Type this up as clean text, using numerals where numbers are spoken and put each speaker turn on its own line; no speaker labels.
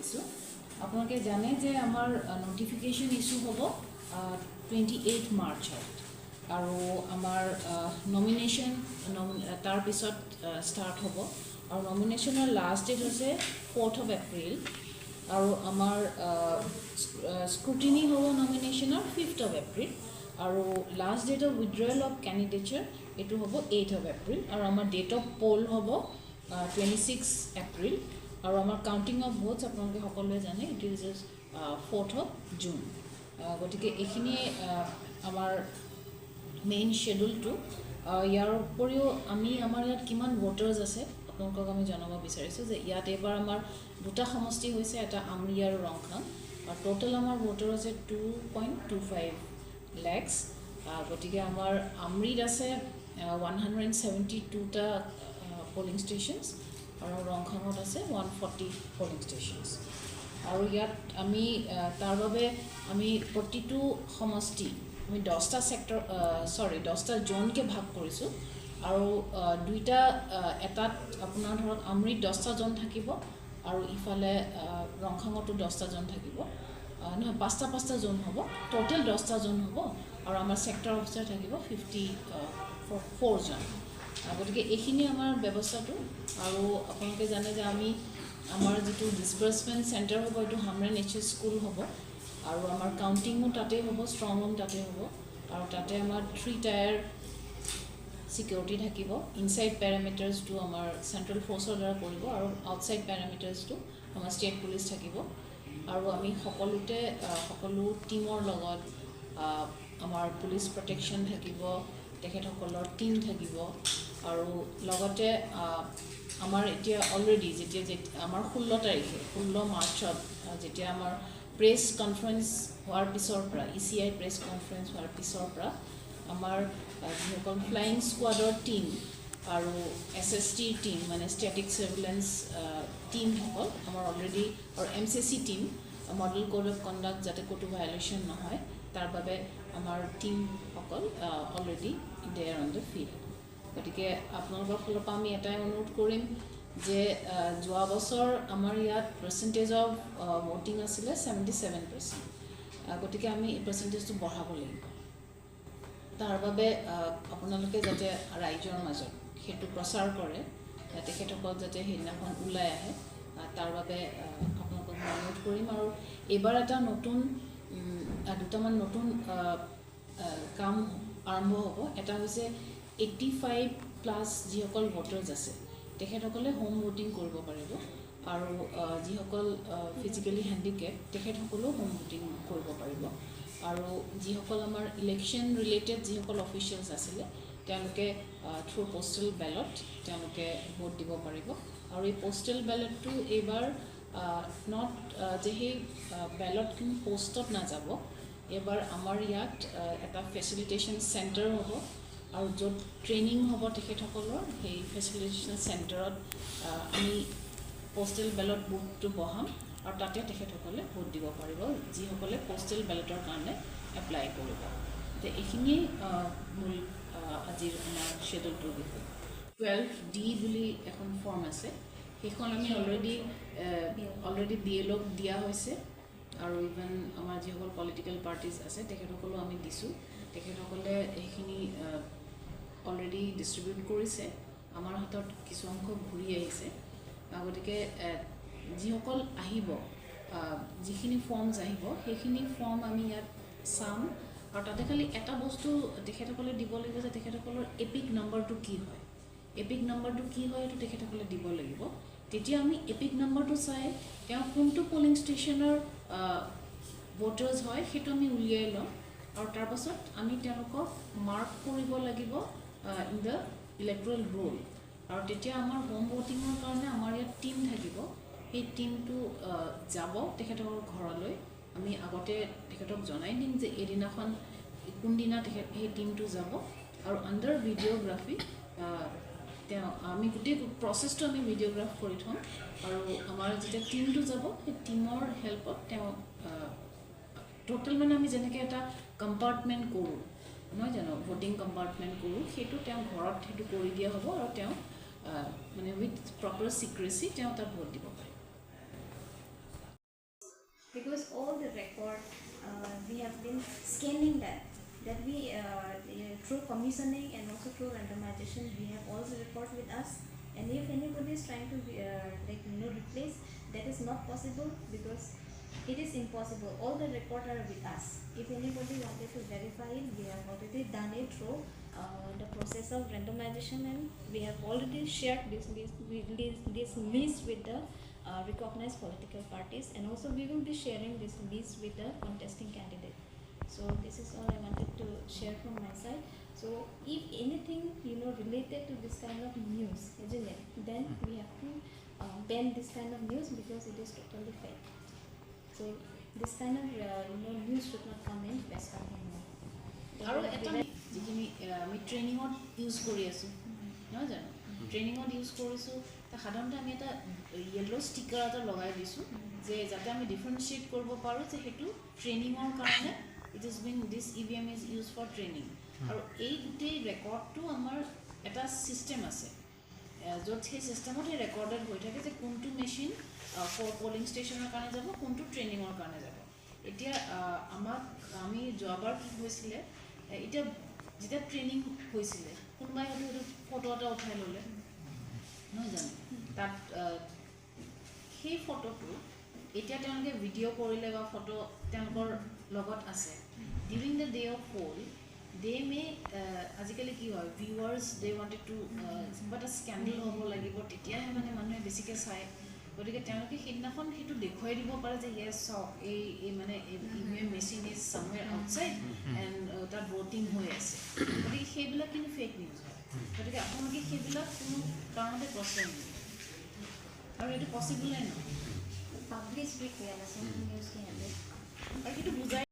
মাতিছোঁ। আপোনালোকে জানে যে আমাৰ নটিফিকেশ্যন ইছ্যু হ'ব 28 মাৰ্চত আৰু আমাৰ নমিনেশ্যন তাৰপিছত ষ্টাৰ্ট হ'ব আৰু নমিনেশ্যনৰ লাষ্ট ডেট হৈছে ফ'ৰ্থ অফ এপ্ৰিল আৰু আমাৰ স্ক্ৰুটিনি হ'ব নমিনেশ্যনৰ ফিফ্থ অফ এপ্ৰিল আৰু last date of withdrawal of candidature এইটো হ'ব এইথ অফ এপ্ৰিল আৰু আমাৰ ডেট অফ পল হ'ব 26 এপ্ৰিল আৰু আমাৰ কাউণ্টিং অফ ভোটছ আপোনালোকে সকলোৱে জানে, it is 4th of June। গতিকে এইখিনিয়ে আমাৰ মেইন শ্বেডিউলটো। ইয়াৰ উপৰিও আমি আমাৰ ইয়াত কিমান ভোটাৰ্ছ আছে আপোনালোকক আমি জনাব বিচাৰিছোঁ যে ইয়াত এইবাৰ আমাৰ দুটা সমষ্টি হৈছে, এটা আমৰি আৰু ৰংখাং আৰু ট'টেল আমাৰ ভোটাৰ হৈছে 2.25 lakhs। গতিকে আমাৰ আমৰিত আছে 172টা পলিং ষ্টেচনছ আৰু ৰংখাঙত আছে 140 পলিং ষ্টেচনছ। আৰু ইয়াত আমি তাৰ বাবে আমি প্ৰতিটো সমষ্টি আমি 10টা ছেক্টৰ, চৰি, 10টা জ'নকৈ ভাগ কৰিছোঁ আৰু দুইটা এটাত আপোনাৰ ধৰক আমৰিত 10টা জ'ন থাকিব আৰু ইফালে ৰংখাঙতো 10টা জ'ন থাকিব। নহয়, পাঁচটা পাঁচটা জ'ন হ'ব, ট'টেল 10টা জ'ন হ'ব আৰু আমাৰ ছেক্টৰ অফিচাৰ থাকিব 54জন। গতিকে এইখিনি আমাৰ ব্যৱস্থাটো। আৰু আপোনালোকে জানে যে আমি আমাৰ যিটো ডিছবাৰ্চমেণ্ট চেণ্টাৰ হ'ব, এইটো হামৰেন এইচ এছ স্কুল হ'ব আৰু আমাৰ কাউণ্টিঙো তাতেই হ'ব, ষ্ট্ৰং ৰুম তাতে হ'ব আৰু তাতে আমাৰ থ্ৰী টায়াৰ ছিকিউৰিটি থাকিব। ইনচাইড পেৰামিটাৰ্ছটো আমাৰ চেণ্ট্ৰেল ফ'ৰ্চৰ দ্বাৰা কৰিব আৰু আউটছাইড পেৰামিটাৰ্ছটো আমাৰ ষ্টেট পুলিচ থাকিব। আৰু আমি সকলোতে সকলো টীমৰ লগত আমাৰ পুলিচ প্ৰটেকশ্যন থাকিব, তেখেতসকলৰ টীম থাকিব। আৰু লগতে আমাৰ এতিয়া অলৰেডি যেতিয়া আমাৰ 16 তাৰিখে, 16 মাৰ্চত যেতিয়া আমাৰ প্ৰেছ কনফাৰেঞ্চ হোৱাৰ পিছৰ পৰা, ইচিআই প্ৰেছ কনফাৰেঞ্চ হোৱাৰ পিছৰ পৰা আমাৰ যিসকল ফ্লাইং স্কোৱাডৰ টীম আৰু এছএছটিৰ টীম, মানে ষ্টেটিক ছাৰ্ভিলেঞ্চ টীমসকল আমাৰ অলৰেডি আৰু MCC team, model code of conduct যাতে ক'তো ভায়লেশ্যন নহয় তাৰ বাবে আমাৰ টীমসকল already they are on the field। গতিকে আপোনালোকৰ ফালৰ পৰা আমি এটাই অনুৰোধ কৰিম যে যোৱা বছৰ আমাৰ ইয়াত পাৰ্চেণ্টেজ অফ ভোটিং আছিলে 77%। গতিকে আমি এই পাৰ্চেণ্টেজটো বঢ়াব লাগিব। তাৰ বাবে আপোনালোকে যাতে ৰাইজৰ মাজত সেইটো প্ৰচাৰ কৰে, তেখেতসকল যাতে সেইদিনাখন ওলাই আহে, তাৰ বাবে আপোনালোকক মই অনুৰোধ কৰিম। আৰু এইবাৰ এটা নতুন দুটামান নতুন কাম আৰম্ভ হ'ব। এটা হৈছে 85+ যিসকল ভোটাৰ্ছ আছে তেখেতসকলে হোম ভোটিং কৰিব পাৰিব আৰু যিসকল ফিজিকেলি হেণ্ডিকেপ তেখেতসকলেও হোম ভোটিং কৰিব পাৰিব। আৰু যিসকল আমাৰ ইলেকশ্যন ৰিলেটেড যিসকল অফিচিয়েলছ আছিলে, তেওঁলোকে থ্ৰু পষ্টেল বেলট তেওঁলোকে ভোট দিব পাৰিব। আৰু এই পষ্টেল বেলটটো এইবাৰ not যে সেই বেলটখিনি পষ্টত নাযাব, এইবাৰ আমাৰ ইয়াত এটা ফেচিলিটেশ্যন চেণ্টাৰ হ'ব আৰু য'ত ট্ৰেইনিং হ'ব তেখেতসকলৰ, সেই ফেচিলিটেশ্যন চেণ্টাৰত আমি পষ্টেল বেলট বুথটো বহাম আৰু তাতে তেখেতসকলে ভোট দিব পাৰিব, যিসকলে পষ্টেল বেলটৰ কাৰণে এপ্লাই কৰিব। এতিয়া এইখিনিয়েই মূল আজিৰ আমাৰ শ্বেডিউলটোৰ বিষয়ে। 12D বুলি এখন ফৰ্ম আছে, সেইখন আমি অলৰেডি বিএলঅ'ক দিয়া হৈছে আৰু ইভেন আমাৰ যিসকল পলিটিকেল পাৰ্টিজ আছে তেখেতসকলো আমি দিছোঁ। তেখেতসকলে সেইখিনি অলৰেডি ডিষ্ট্ৰিবিউট কৰিছে, আমাৰ হাতত কিছু অংশ ঘূৰি আহিছে। গতিকে যিসকল আহিব, যিখিনি ফৰ্মছ আহিব, সেইখিনি ফৰ্ম আমি ইয়াত চাম আৰু তাতে খালি এটা বস্তু তেখেতসকলে দিব লাগিব যে তেখেতসকলৰ এপিক নম্বৰটো কি হয়। এপিক নম্বৰটো কি হয় সেইটো তেখেতসকলে দিব লাগিব। তেতিয়া আমি এপিক নম্বৰটো চাই তেওঁ কোনটো পলিং ষ্টেচনৰ ভোটাৰ্ছ হয় সেইটো আমি উলিয়াই ল'ম আৰু তাৰপাছত আমি তেওঁলোকক মাৰ্ক কৰিব লাগিব ইন the electoral roll. আৰু তেতিয়া আমাৰ হোম ভোটিঙৰ কাৰণে আমাৰ ইয়াত টীম থাকিব, সেই টীমটো যাব তেখেতৰ ঘৰলৈ। আমি আগতে তেখেতক জনাই দিম যে এইদিনাখন কোনদিনা তেখেত সেই টীমটো যাব আৰু আণ্ডাৰ ভিডিঅ'গ্ৰাফী তেওঁ আমি গোটেই প্ৰচেছটো আমি ভিডিঅ'গ্ৰাফ কৰি থ'ম আৰু আমাৰ যেতিয়া টীমটো যাব সেই টীমৰ হেল্পত তেওঁ ট'টেল মানে আমি যেনেকৈ এটা কম্পাৰ্টমেণ্ট কৰোঁ নহয় জানো, ভোটিং কম্পাৰ্টমেণ্ট কৰোঁ, সেইটো তেওঁ ঘৰত সেইটো কৰি দিয়া হ'ব আৰু তেওঁ মানে উইথ প্ৰপাৰ চিক্ৰেচি তেওঁ তাত ভোট দিব পাৰিব।
Because all the record we have been scanning that we through commissioning and also through randomization we have all the record with us. And if anybody is trying to like replace, that is not possible because it is impossible. All the record are with us. If anybody wanted to verify it, we have already done it through the process of randomization, and we have already shared this list with the recognized political parties, and also we will be sharing this list with the contesting candidate. So this is all I wanted to share from my side. So if anything related to this kind of news, isn't it, then we have to ban this kind of news because it is totally fake. So this kind of news should not come in West Karbi.
আৰু এটা যিখিনি আমি ট্ৰেইনিঙত use কৰি আছোঁ, নহয় জানো, ট্ৰেইনিঙত ইউজ কৰিছোঁ, সাধাৰণতে আমি এটা য়েল্ল' ষ্টিকাৰ এটা লগাই দিছোঁ যে যাতে আমি ডিফাৰেঞ্চিয়েট কৰিব পাৰোঁ যে সেইটো ট্ৰেইনিঙৰ কাৰণে it is been this EVM is use for training. আৰু এই গোটেই ৰেকৰ্ডটো আমাৰ এটা ছিষ্টেম আছে য'ত সেই ছিষ্টেমত সেই ৰেকৰ্ডেড হৈ থাকে যে কোনটো মেচিন পলিং ষ্টেচনৰ কাৰণে যাব, কোনটো ট্ৰেইনিঙৰ কাৰণে যাব। এতিয়া আমাক আমি যোৱাবাৰ কি হৈছিলে, এতিয়া যেতিয়া ট্ৰেইনিং হৈছিলে কোনোবাই হয়তো সেইটো ফটো এটা উঠাই ল'লে, নহয় জানো, তাত সেই ফটোটো এতিয়া তেওঁলোকে ভিডিঅ' কৰিলে বা ফটো তেওঁলোকৰ লগত আছে। During the day of poll they may, আজিকালি কি হয় ভিউৱাৰ্ছ দে ৱান্টেড টু কিবা এটা স্কেণ্ডেল হ'ব লাগিব তেতিয়াহে মানে মানুহে বেছিকৈ চায়, গতিকে তেওঁলোকে সেইদিনাখন সেইটো দেখুৱাই দিব পাৰে যে য়েছ চাওক এই মানে EVM machine is somewhere outside and তাত ভোটিং হৈ আছে। গতিকে সেইবিলাক কিন্তু ফেক নিউজ হয়, গতিকে আপোনালোকে সেইবিলাক কোনো কাৰণতে প্ৰশ্ৰয় নিদিয়ে আৰু এইটো পচিবলেই নহয়।
পাব্লিছ বি কৰা নাছিল নিউজ কি।